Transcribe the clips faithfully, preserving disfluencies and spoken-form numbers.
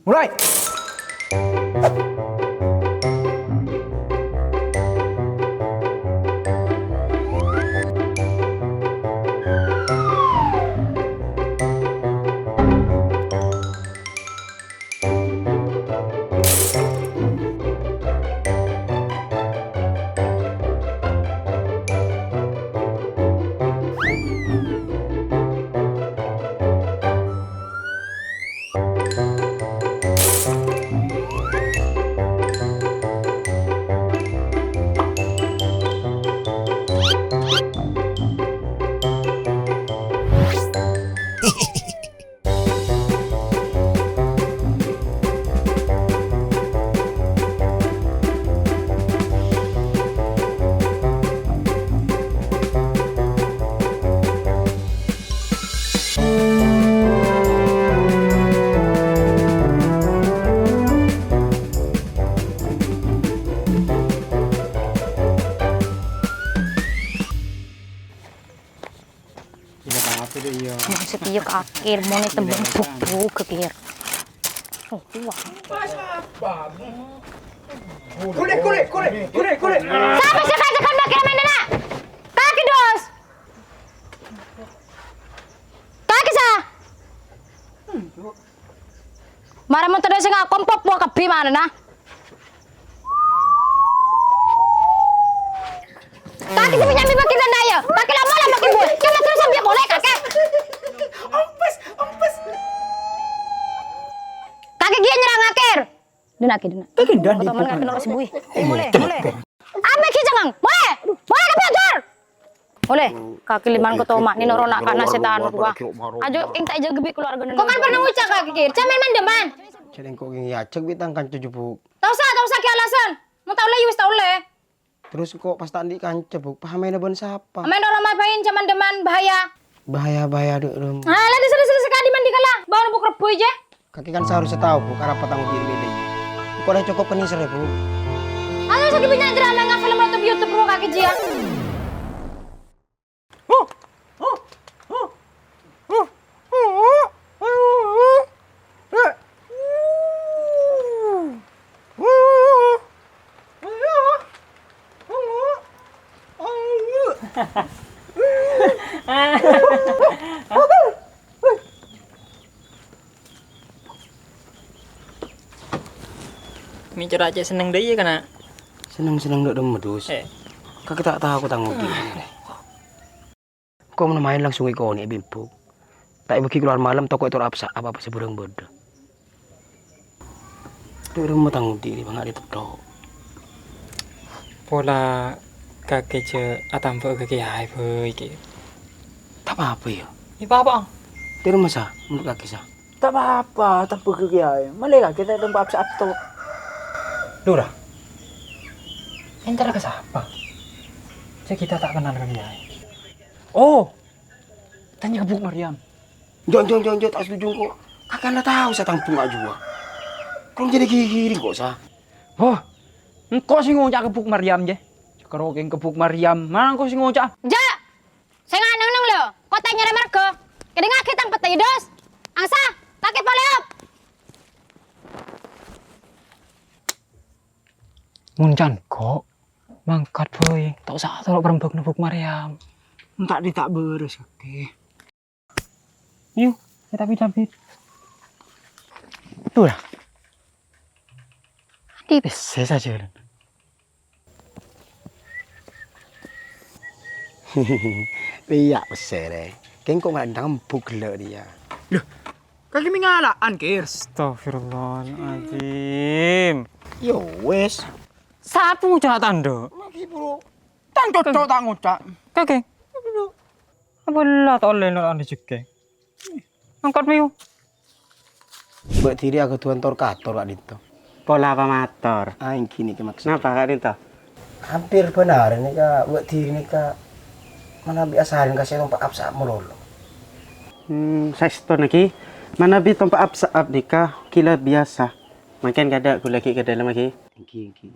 Mulai! Maksud iya kakir, mau nih tembang buk-buk kakir. Oh, tua. Kule, kule, kule, kule, kule. Sapa sè ngajhâk kakir maèn, Nak? Kakè, Dos. Kakè, sa. Mara mon tadâ' sè ngakompok, po kabbhi manana. Kakè sè nyambi bâgi tandhâ, yâ? Kakè la mola bâgi buwâ. Coba terus ambil boleh, kakè. Ompes, ompes. Kakè ghi' nyerrang akhir. Dina, kakè, dina. Kakè dina. Teman kakè noro' sè buwi. Eh, mulai, mulai. Apa ghi' cengang? Mulai. Mulai kabâjâr. Oleh, kakè liman kotoma ni noro' na' kana' sètan rowa. Ajo, entar jâgâ bi' keluarga. Kok kan pernah ngucap kakè, Kir? Ca'na maèn-maèn dâ' emman. Jhâ' engko' ngèyajhâk bi' tang kanca jhubuk. Ta' osa, ta' osa ghi' alasan. Mon ta' ollè, ya wis ta' ollè. Terros engko' pas ta' andi' kanca, Bu. Pahamaèna bân sapa? Maèn noro' mabain, ca'na maèn dâ' emman, bahaya. Bahaya, bahaya, dhu, Rum. Ah, la, dhisè-dhisè sakadhi mandi kala. Bâ'na bu' rebbhu jâ. Kakè kan seharusnya tao, Bu, karapa tang odi' milih. Engko' la cokop kènè' serrè, Bu. Ayo, sakit banyak drama nga film nonton YouTube, Bu, kakè jiyâ. Mè' cora' cè' senneng dâ' iyâ, kana'? Senneng-senneng dâ' remma, Dus. Eh. Kakè ta' tao ko tang odi'. Ko' mon maèn langsung èkonè'è bi' embu'. Ta' èbâgi kalowar malem, tako' ètor apsa' apa-apa sè bhurung bâdâ. Dâ' remma tang odi' rè bângal èteptho. Pola kakè jâ' atamba ka kèyaè bhâi, Kè. Ta' pa-apa, yâ? Yâ, pa-apa, Ang. Dâ' remma, Sa, menurut kakè, Sa? Ta' pa-apa, atamba ka kèyaè. Malè kakè ta' atamba apsa' atto. Lora. Entara ka sapa? Jâ' kita ta' kennal ka kèyaè. Oh! Tanya ka Bu' Maryam. Enjâ', enjâ', enjâ', enjâ', ta' setuju engko'. Kakè la tao satang bhunga ajuwa. Kong jârèya ghiring engko', Sa. Wah, engko' sè ngoca' ka Bu' Maryam, jâ. Jâ' karo kèng ka Bu' Maryam, mara engko' sè ngoca'. Jâ'! Sènga' neng-neng, lho. Kotanya rè marga. Kèdingngaghi tang pettè, Dus. Angsa, kakè polè, op. Mon can engko', mangkat, bhâi. Ta' osa atoro' parembâgna Bu' Maryam. Enta' dhi' ta' bârâs, kakè. Yu, kita bit-abit. Tuh lah. Di pèssè saja. Iyâ, pèssè, rè. Kèng ko' ngala'an tang embu' ghellâ' rèya. Loh, kakè mè' ngala'an, Kir? Astagfirullahaladzim. Ya wis. Sapa ngoca' tandhâ? Lagi, Bro. Tang cocok ta' ngoca'. Kakè. Apa la ta' ollè nolak rejhekkè? Angkat, Miyu. Bâ' dhiri aghâdhuwân tor-kator ka'dinto. Pola apa mator? Ah, èngghi nèka maksud. Napa ka'dinto? Hampir bân arè nèka, bâ' dhiri nèka manabi asarèn ka sè tompa' apsa' malolo. Hmm, saèstona, Kè. Manabi tompa' apsa' nèka ghi' la biyasa. Mangkèn kadhâ' ghulâ ghi' ka dâlem, Kè. Èngghi, èngghi.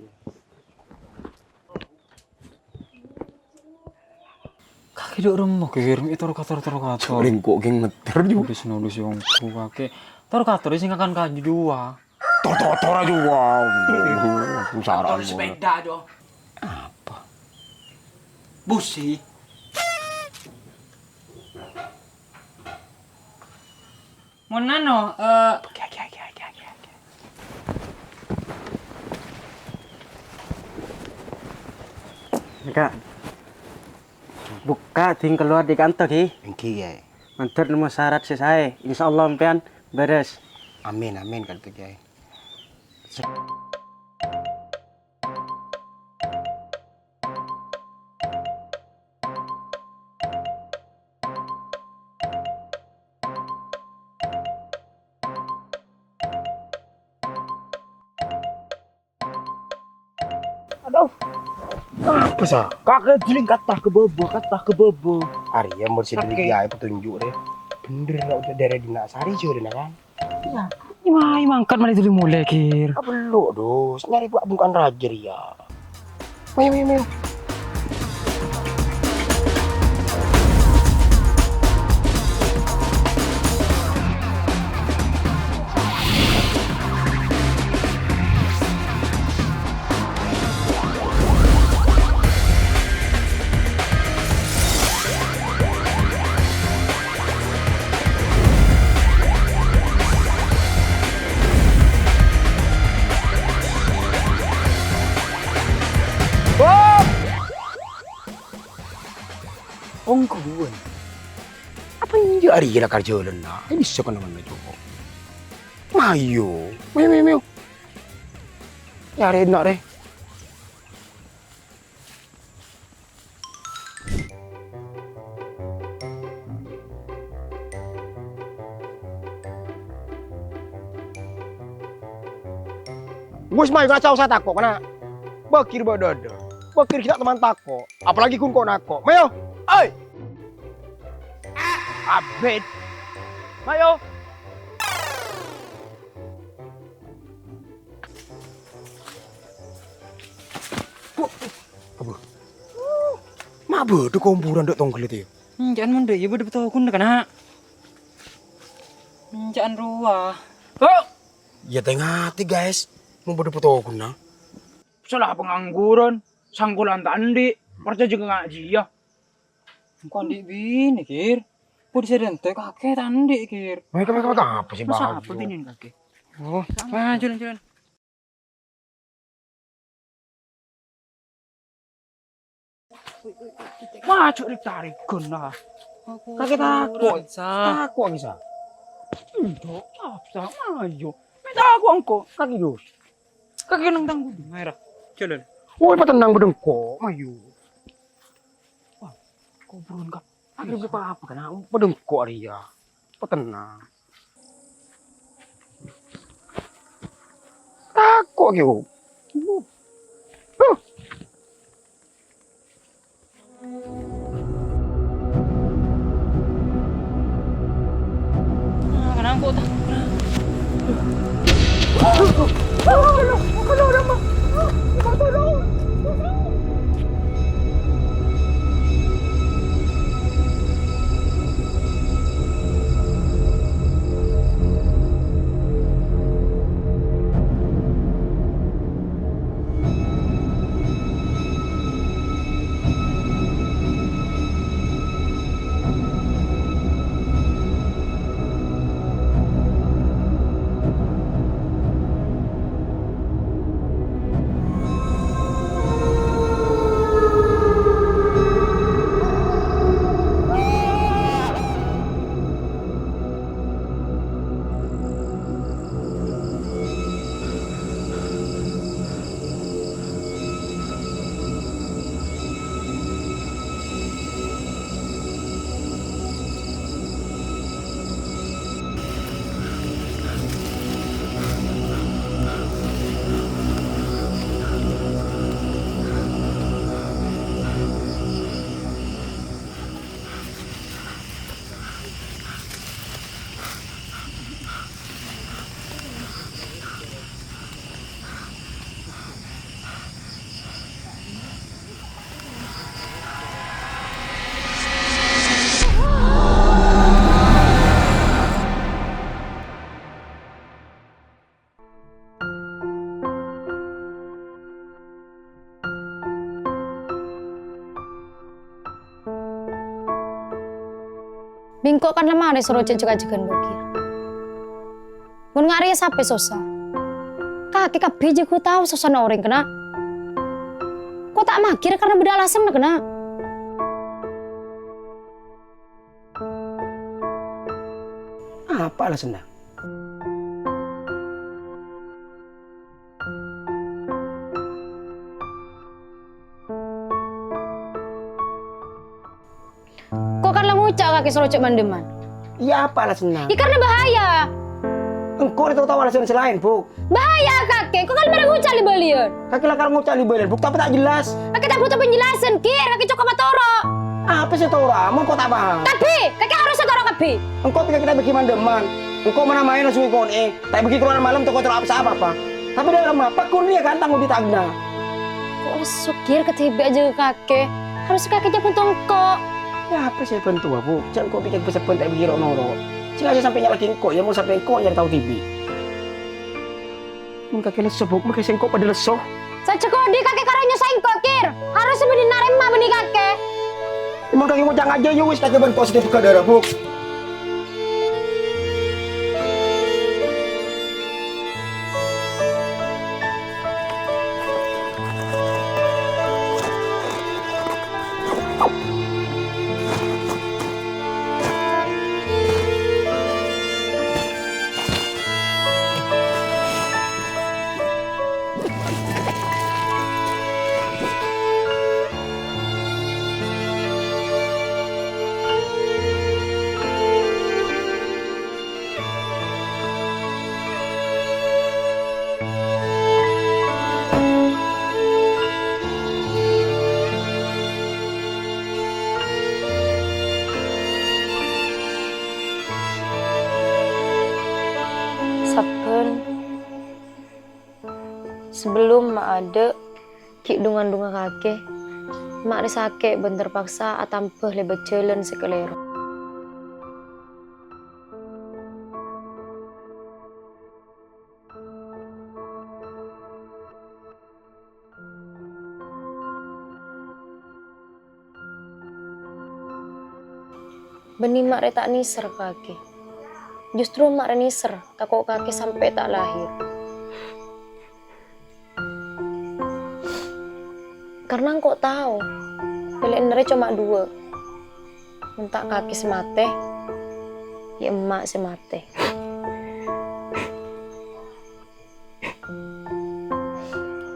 Kakè dâ' remma, Kèr, mè' toro' kator, toro' kator. Lèngko' kèng ngeter, Ju. Nodus-nodus ongghu, kakè. Toro' kator sè ngakan kaju jua. Tor-, tor-, tor aja, wow. Sengsara. Motor sepeda, Jo. Apa? Busi. Mon anu, eh, Kak, bukka' dhing kalowar dâri kanto, Ki. Èngghi, Kèyaè. Mandhâr nemmo sarat sè saè. Insyaallah sampèyan bherres. Amin, amin, kalau gitu, Kèyaè. Adhu. Apa, Sa? Kakè jhâlâng kata ka bâbâ, kata ka bâbâ. Arèya mon sè dhuli Kakè. Kèyaè petunjuk, rè. Bhender, la, udah dâri dinna' sarè jhâlânna, kan? Iyâ. Ima, ima angkat malè dhuli molè, Kèr. Apa lo, Dus? Nyarè buwâ' bungka'an rajâ rèya. Mayu, mayu, mayu. Ongghuwân. Apa enjâ' arèya la karjhâlânna? Bisa kennengnganna cokop. Mayu, mayu, mayu, mayu. Nyarè enna', rè. Wis, mayu, kaca osa tako', kana'. Bakir bâdâ-dâdâ. Bakir ghi' ta' toman tako'. Apalagi ghun ko' nako'. Mayu. Oi. Abit. Mayu. Bu, apa? Ma' bâdâ komburan dâ' tongghâl itu, ya? Enca'an mon dâ' iyâ bâdâ pètoghunna, kana'. Enca'an rowa. Oh! Ya, tè-ngatè, guys. Mon bâdâ pètoghunna. Sala pangangguran, sangkolan ta' andi', parcajâ ka ngajiyâ. Engko' andi' binè, Kir. Budi sè dântè kakè ta' andi', Kir. Mè', mè', mè', apa sih, Bang? Masa apa binèna kakè? Oh, ah, jalan, jalan. Maju ditarik gun, nah. Aku Kakè tako', kurang, Sa. Tako', Sa. Enggak, apa, Sa? Maju. Mè' tako' engko', kakè, Dus. Kakè nang tang budi. Ayo, Ra. Jalan. Woi, patennang budi engko', maju. Wah, kuburan, Kak. Kakè apa-apa, kan? Budi engko' arèya. Patennang. Tako' kèo. Huh. Bi' engko' kan la marè soro jhâ'-jhâghân bâgiyân. Mon nga' rèya sapè sossa? Kakè kabbhi jiyâ ghu tao sossana orèng, kèna. Ko' ta' magir karna bâdâ alasanna, kèna. Apa alasanna? Ko' kan la ngoca' kakè soro jhâ' man-dhimman. Iyâ, apa alasanna? Iyâ, karna bahaya. Engko' rè tao-tao alasan sè laèn, Bu'. Bahaya, kakè. Ko' kan marè ngoca' li-bâliyân. Kakè la kar ngoca' li-bâliyân, Bu', tapè ta' jelas. Kakè ta' bhuto penjelasan, Kir. Kakè cokop atoro'. Apa sè toro'a? Mon ko' ta' paham. Kabbhi! Kakè harus atoro' kabbhi. Engko' pèkè kita bâgi man-dhimman. Engko' mana maèn langsung èkonè'è. Ta' èbâgi kalowar malem, toko toro' apa-apa. Tapè dâlem apa? Kur rèya kan tang odi tagna. Ko' lesso, Kir, kadhibi' ajâgâ kakè. Harus kakè jhâ' bhunto engko'. Iyâ, apa sè bhuntowa, Bu'? Jhâ' engko' pèkè bâsabân ta' èbâgi ro'-noro'. Sèngaja sampè' nyala'aghi engko', iyâ, mon sampè' engko' nyarè tao dhibi'. Mon kakè lesso, Bu', mangkè sèngko' padâ lesso. Sajjhâ odi kakè karo nyosaè engko', Kir. Harus bânnè narèma bânnè kakè. Mon kakè ngoca' ngajâ, iyâ wis, kakè bân ko' sè dibukka' dârâ, Bu'. Sabbhân sabellunna adâ', ghi' dhungan-dhungan kakè, ma' rè sakè' bân terpaksa atamba lèbât jhâlân sè kalèro. Bânnè ma' rè ta' nèser kakè. Justru ma' rè nèser, tako' kakè sampè' ta' lahèr. Karna engko' tao, pèlè'anna rè coma duwâ'. Mon ta' kakè sè matè, iyâ emma' sè matè.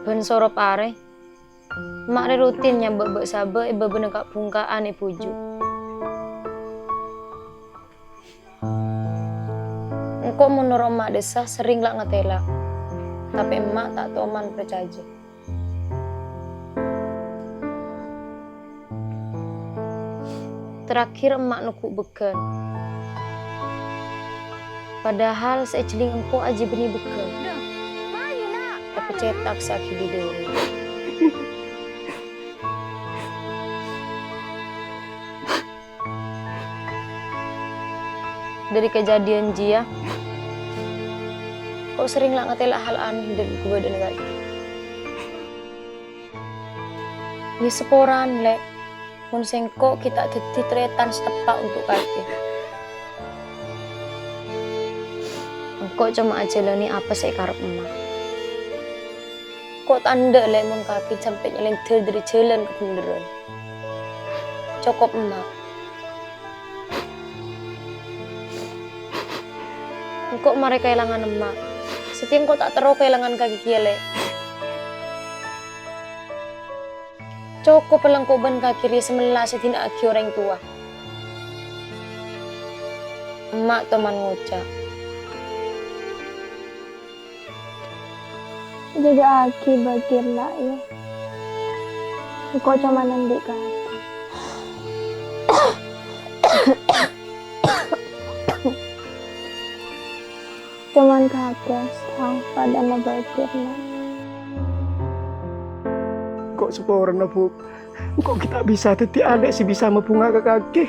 Bân soro parè, emma' rè rutin nyambâ' bâ'-sabâ' è bâbâna ka'-bhungka'an è bhuju'. Engko' mon noro' emma' dhissa serrèng la ngatèla', tapè emma' ta' toman parcajâ. Terakhir emma' nonggu' bâgân. Padahal sè èjhellèng engko' ajiyâ bânnè bâgân. Tapè cètak sè aghili dâri. Dâri kadhâddhiyân jiyâ, ko' serrèng la ngatèla' hal anèh dâ' ghâbâdâna kakè. Iyâ saporana, Lè', mon sèngko' ghi' ta' dhâddhi tarètan sè teppa' onto' kakè. Engko' coma ajhâlânè apa sè èkarep emma'. Ko' ta' endâ', Lè', mon kakè sampè' nyalèndhâl dâri jhâlân kabhendherrân. Cokop emma'. Engko' marè kaèlangan emma'. Satèya engko' ta' terro kaèlangan kakè kèya, Lè'. Cokop la engko' bân kakè rèya sè mella sè èdina'aghi orèng towa. Emma' toman ngoca'. Jâgâ'aghi Bakir, Na', yâ. Engko' coma andi' kakè. Coma kakè sè tao padâna Bakir, Na'. Engko' saporana, Bu'. Engko' ghi' ta' bisa dhâddhi alè' sè bisa mabhunga ka kakè.